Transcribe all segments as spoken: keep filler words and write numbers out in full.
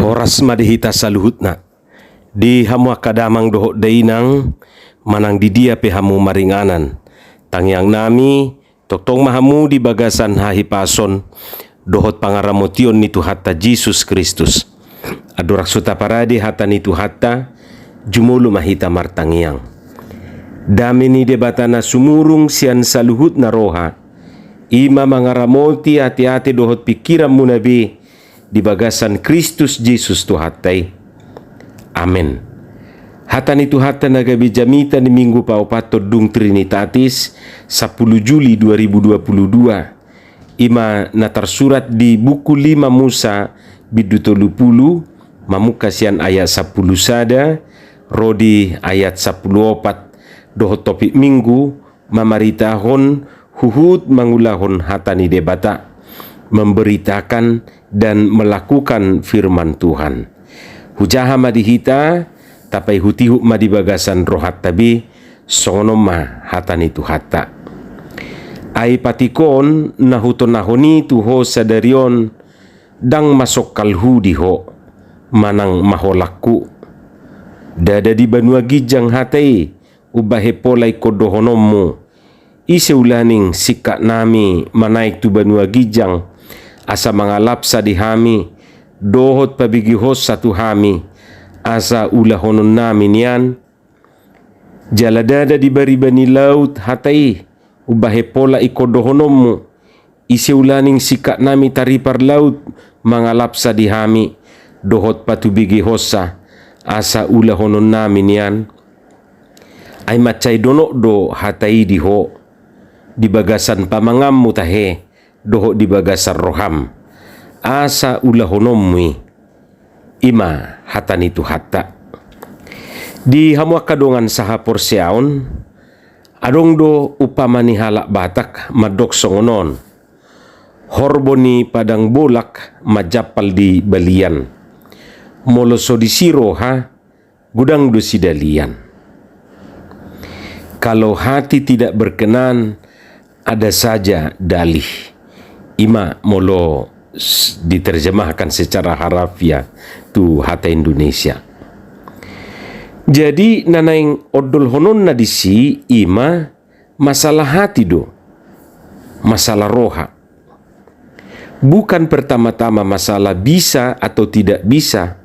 Horas ma di hita saluhutna. Di hamu angka damang dohot dainang, manang di dia pe hamu maringanan, tangiang nami, tongtong ma hamu di bagasan hahipason dohot pangaramotion ni Tuhanta Jesus Kristus. Andorang so taparade hata ni Tuhanta, jumolo ma hita martangiang. Dame ni Debata na sumurung sian saluhutna roha, i ma mangaramoti ateate dohot pingkiranmuna be di bagasan Kristus Jesus Tuhanta i. Amen. Hata ni Tuhanta na gabe jamita ni Minggu paopathon dung Trinitatis, sampulu Juli dua ribu dua puluh dua, i ma na tarsurat di buku lima Musa, bindu tolu pulu, mamungka sian ayat sampulu sada ro di ayat sampulu opat, dohot topik Minggu, mamaritahon huhut mangulahon hata ni Debata, memberitakan dan melakukan firman Tuhan. Hujaha ma di hita, tapaihutihut ma di bagasan rohanta be, songon on ma hata ni Tuhanta. Ai patikon na hutonahon i tu ho sadari on, ndang masongkalhu di ho, manang maholanghu. Ndada di banua ginjang hata i, umbahen pola ingkon dohononmu: Ise ulaning singkat nami manaek tu banua ginjang, asa mangalapsa di hami, dohot pabegehonsa tu hami, asa ulahonon nami nian? Jala ndada di bariba ni laut hata i, umbahen pola ingkon dohononmu: Ise ulaning singkat nami taripar laut mangalapsa di hami, dohot patubegehonsa, asa ulahonon nami nian? Ai mansai donok do hata i di ho, di bagasan pamanganmu tahe, dohot di bagasan roham, asa ulahononmu i. I ma hata ni Tuhanta. Di hamu angka dongan sahaporseaon, adong do umpama ni halak Batak mandok songon on: Horbo ni padang bolak manjampal di balian. Molo so disi roha, godang do sidalian. Kalau hati tidak berkenan, ada saja dalih. I ma molo s-, diterjemahkan secara harafiah tu hata Indonesia. Jadi, na naeng ondolhononna disi, i ma masalah hati do, masalah roha. Bukan pertama-tama masalah bisa atau tidak bisa.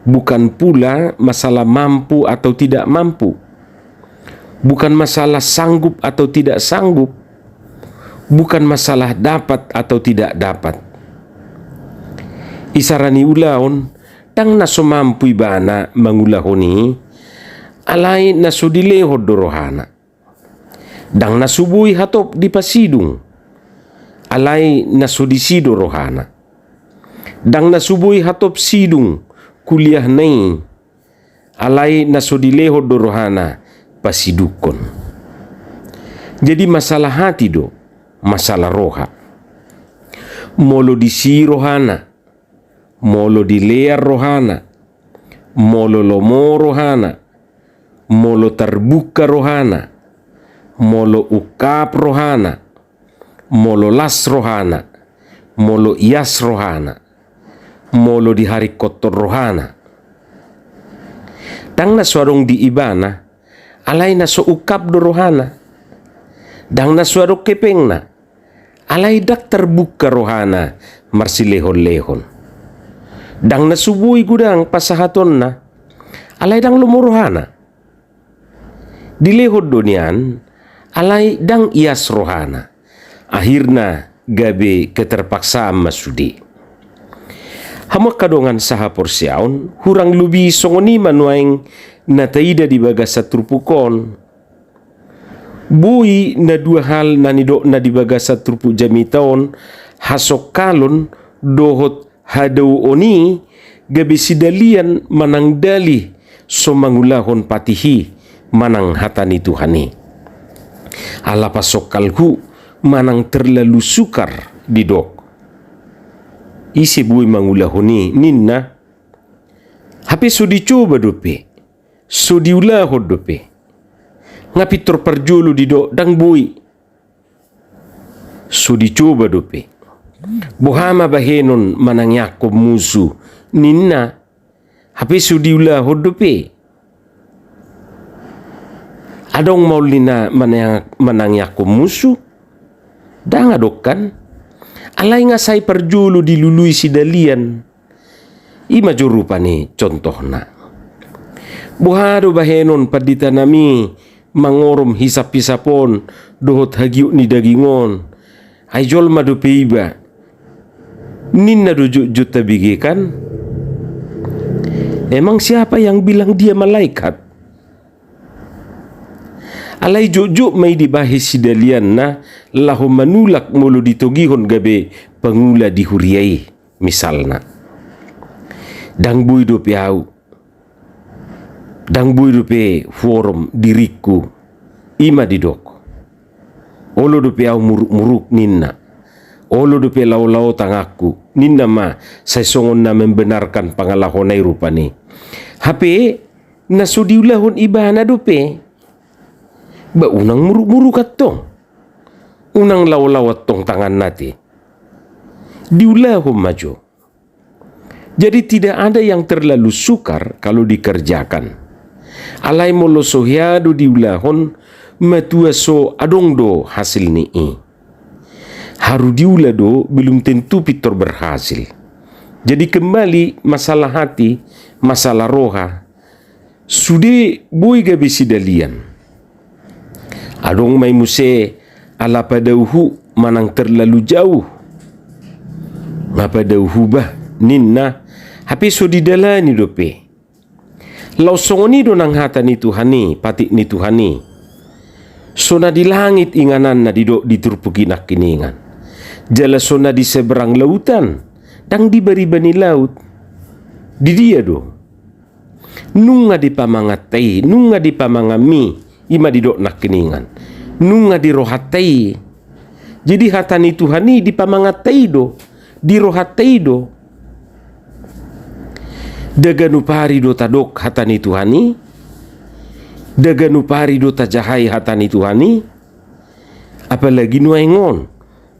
Bukan pula masalah mampu atau tidak mampu. Bukan masalah sanggup atau tidak sanggup. Bukan masalah dapat atau tidak dapat. Isara ni ulaon, ndang na so mampu ibana mangulahon i, alai na so dilehon do rohana. Ndang na so boi hatop dipasidung, alai na so disi do rohana. Ndang na so boi hatop sidung kuliahna i, alai na so dilehon do rohana pasidungkon. Jadi masalah hati do, masalah roha. Molo disi rohana, molo dilean rohana, molo lomo rohana, molo tarbuka rohana, molo ungkap rohana, molo las rohana, molo ias rohana, molo diharingkothon rohana. Ndang na so adong di ibana, alai na so ungkap do rohana. Ndang na so adong hepengna, alai ndang tarbuka rohana marsilehonlehon. Ndang na so boi godang pasahatonna, alai ndang lomo rohana. Dilehon do nian, alai ndang ias rohana. Akhirna gabe keterpaksaan ma sude. Hamu angka dongan sahaporseaon, hurang lobi songon i ma nuaeng na taida di bagasan turpuk on. Boi na dua hal na nidokna di bagasan turpuk jamita on, hasongkalon dohot hadaoon i, gabe sidalian manang dalih so mangulahon patih i manang hata ni Tuhan i. Ala pasongkalhu manang terlalu sukar didok. Ise boi mangulahon i, ninna. Hape so dicoba dope, so diulahon dope. Nga pintor parjolo didok ndang boi. So dicoba dope. Boha ma bahenon manangiangkon musu ninna. Hape so diulahon dope. Adong ma uli na manang-, manangiangkon musu? Ndang adong kan? Alai nga sai parjolo dilului si Dalian. I ma jo rupani contohna. Boha do bahenon pandita nami mangorom hisap-hisap on dohot hagiot ni daging on? Ai jolma dope iba. Ninna do jotjot tabege kan? Emang siapa yang bilang dia malaikat? Alai jotjot ma i dibahen si Dalian na laho manulak molo ditogihon gabe pangula di huria i, misalna. Ndang boi dope au. Ndang boi dope huorom diringku. I ma didok. Olo dope au muruk-muruk ninna. Olo dope lao-lao tanganku ninna ma, sai songon na membenarkan pangalahona i rupani. Hape na so diulahon ibana dope. Ba unang muruk-muruk antong. Unang lao-lao antong tanganna te. Diulahon ma jo. Jadi tidak ada yang terlalu sukar kalau dikerjakan. Alai molo so hea do diulahon, matua so adong do hasil ni i. Haru diula do belum tentu pintor berhasil. Jadi kembali masalah hati, masalah roha. Sude boi gabe si Dalian. Adong ma i muse ala padauhu manang terlalu jauh. Nga padauhu bah ninna, hape so didalani dope. Laos songon i do nang hata ni Tuhan i, patik ni Tuhan i. So na di langit ingananna didok di turpuk i nangkiningan. Jala so na di seberang lautan, ndang di bariba ni laut. Di dia do? Nunga di pamanganta i, nunga di pamanganmi, i ma didok nangkiningan. Nunga di rohanta i. Jadi hata ni Tuhan i di pamanganta i do, di rohanta i do. Ndang ganup ari do tadok hata ni Tuhan i? Ndang ganup ari do tajahai hata ni Tuhan i? Apalagi nuaeng on,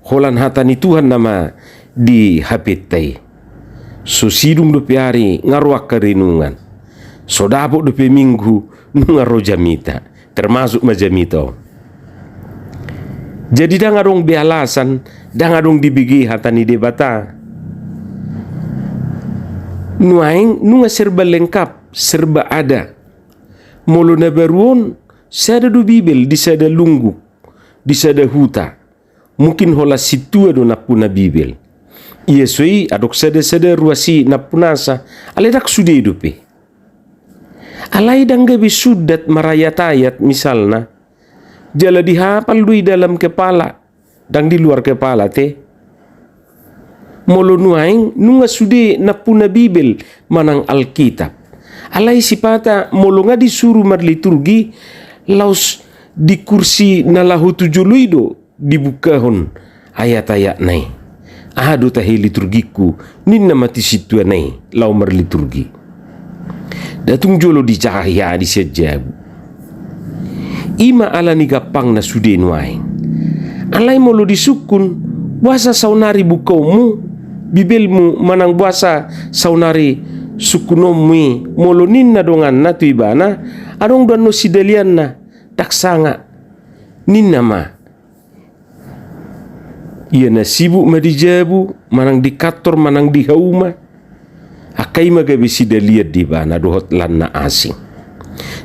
holan hata ni Tuhan nama di hapenta i. So sidung dope ari nga ro angka renungan. So dapot dope minggu nunga ro jamita, termasuk ma jamita on. Jadi ndang adong be alasan, ndang adong dibege hata ni Debata. Nuaeng nunga serba lengkap, serba ada. Molo na baru on, sada do Bibel di sada lungguk, di sada huta. Mungkin holan sintua do nampuna Bibel. Ia so i adong sada-sada ruas i nampunasa, alai ndang sude dope. Alai ndang gabe sundat marayat-ayat misalna. Jala dihapal do i dalam kepala, ndang di luar kepala te. Molo nuaeng nunga sude nampuna Bibel manang Alkitab. Alai sipata molo nga disuru marliturgi, laos di kursi na laho tu jolo i do dibungkahon ayat-ayatna i. Aha do tahe liturgingku, ninna ma tu sintuana i laho marliturgi. Ndang tung jolo dijahai hami sian jabu. I ma ala ni gampangna sude nuaeng. Alai molo disungkun, boasa saonari bungkaonmu Bibelmu manang boasa saonari sungkunonmu i, molo ninna donganna tu ibana, adong do annon sidalianna, ndang sanga. Ninna ma, ia na sibuk ma di jabu, manang di kantor, manang di hauma. Angka i ma gabe sidalian di ibana dohot lan na asing.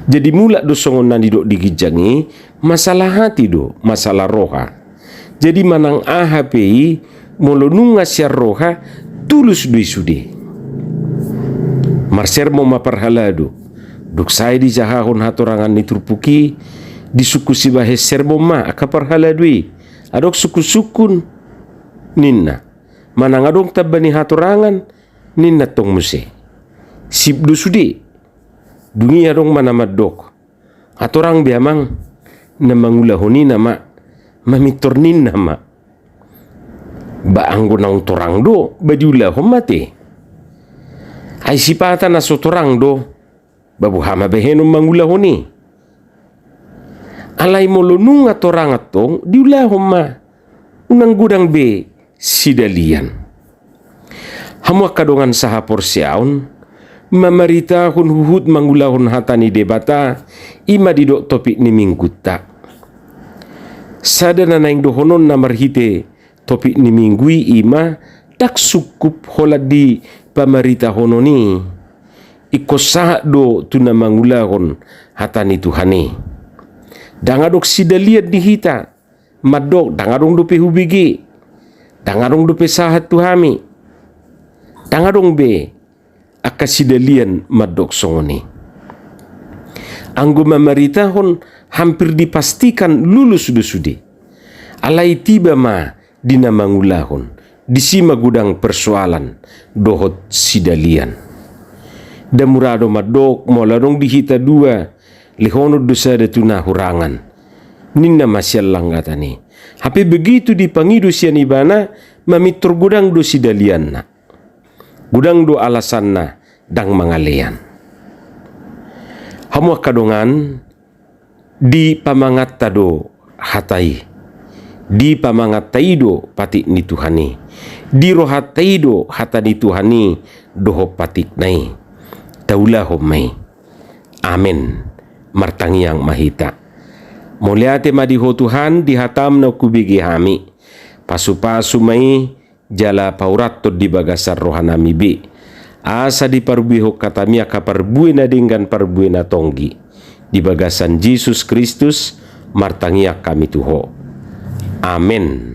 Jadi mulak do songon na nidok di ginjang i, masalah hati do, masalah roha. Jadi manang aha pe i, molo nunga sian roha, tulus do i sude. Marsermon ma parhalado. Dung sae dijahahon hatorangan ni turpuk i, disungkun sibahen sermon ma angka parhalado i. Adong sungkun-sungkun, ninna. Manang adong tamba ni hatorangan, ninna tong muse. Sip do sude. Dung i adong ma na mandok. Atorang be amang, na mangulahon i nama, mamintor ninna ma. Ba anggo naung torang do, ba diulahon ma te. Ai sipata na so torang do, ba boha ma bahenon mangulahon i. Alai molo nunga torang antong, diulahon ma. Unang godang be sidalian. Hamu angka dongan sahaporseaon, mamaritahon huhut mangulahon hata ni Debata, i ma didok topik ni minggunta. Sada na naeng dohonon na marhite topik ni minggu i, i ma, ndang sungkup holan di pamaritahonon i ingkon sahat do tu na mangulahon hata ni Tuhan i. Ndang adong sidalian di hita mandok, ndang adong dope hubege, ndang adong dope sahat tu hami, ndang adong be angka sidalian mandok songon i. Anggo mamaritahon, hampir dipastikan lulus do sude. Alai tiba ma di na mangulahon, disi ma godang persoalan dohot sidalian. Ndang mura do mandok, molo adong di hita dua, lehonon do sada tu na hurangan, ninna ma sian langgatan i. Hape begitu dipangido sian ibana, mamintor godang do sidalianna, godang do alasanna ndang mangalean. Hamu angka dongan, di pamanganta do hata i, di pamanganta i do patik ni Tuhan i, di rohanta i do hata ni Tuhan i dohot patikna i. Taulahon ma i. Amen. Martangiang ma hita. Mauliate ma di Ho Tuhan, di hatam na hubege hami. Pasupasu ma i, jala paurathon di bagasan rohanami be, asa diparbuehon hatami angka parbue na denggan, parbue na tonggi. Di bagasan Jesus Kristus martangiang hami tu Ho. Amen.